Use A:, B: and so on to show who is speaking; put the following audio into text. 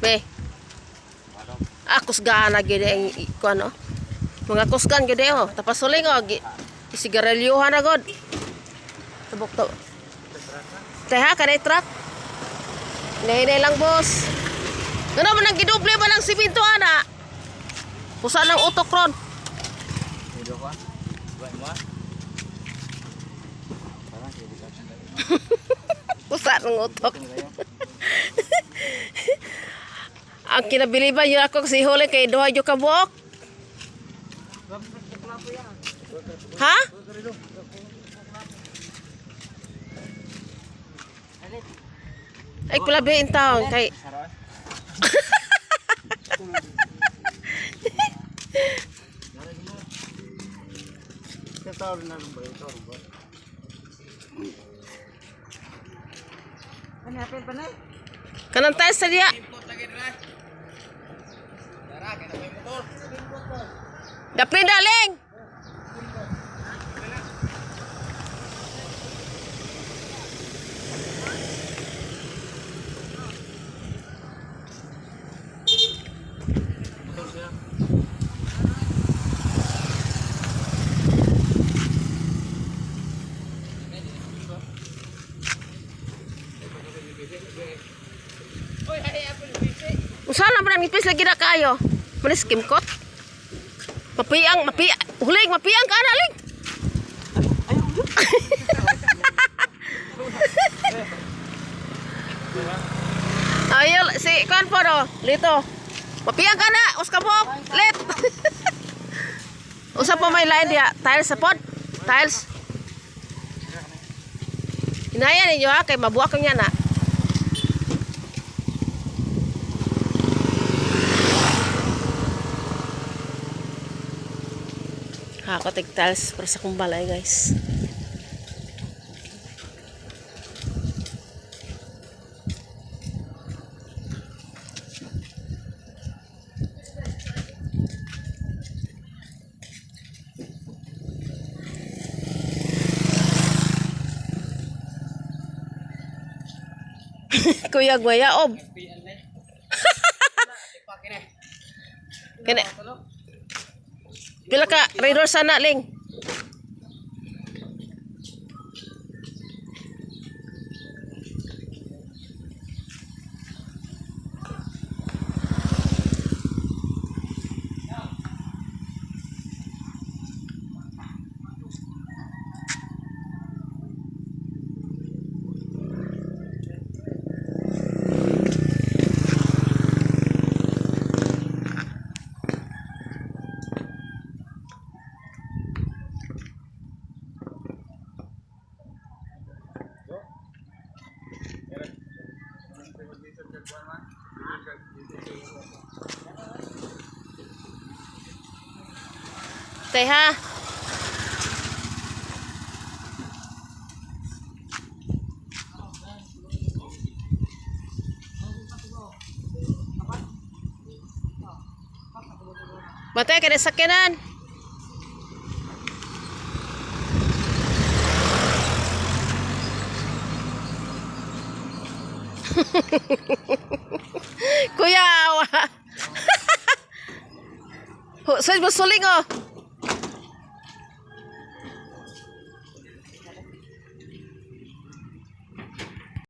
A: Be. Ah, kusgaan na gyud ang kuan oh. Mga kusgan gyud eh, oh. Tapos suling oh, sigarilyohan na god. Tabok to. Teha kanay truck. Hinay lang, boss. Gano man ang gidoble ba ng simento ana? Pusa ng utok ron.
B: Medyo ka? Buhay mo ah? Parang kaibigan.
A: Pusa ng utok. Ang kinabiliban yun ako kasi huli kay duha yung kabuok. Ha? Ay, kulabi in town kay
B: Saroy?
A: Kanang tayo sa diya. Dapin daling. Usa na man ang ipis lagi na kaayo. Manis kimkot. Mapiang, mapiang. Huling, mapiang ka na, ling. Ayo, si kuan po do, lito. Mapiang ka na, us ka mo, lit. Usa po may lain diya, tiles sa pod. Tiles. Hinaya ninyo ha, kay mabuak ang yan ha. Ako tig tiles para sa kong balay, guys. Kuya Guayaob. Kini. Pila ka rider sana ling? Teha. Batay ka na sakyanan. Kuya, awa. Ho, sa mo suling oh.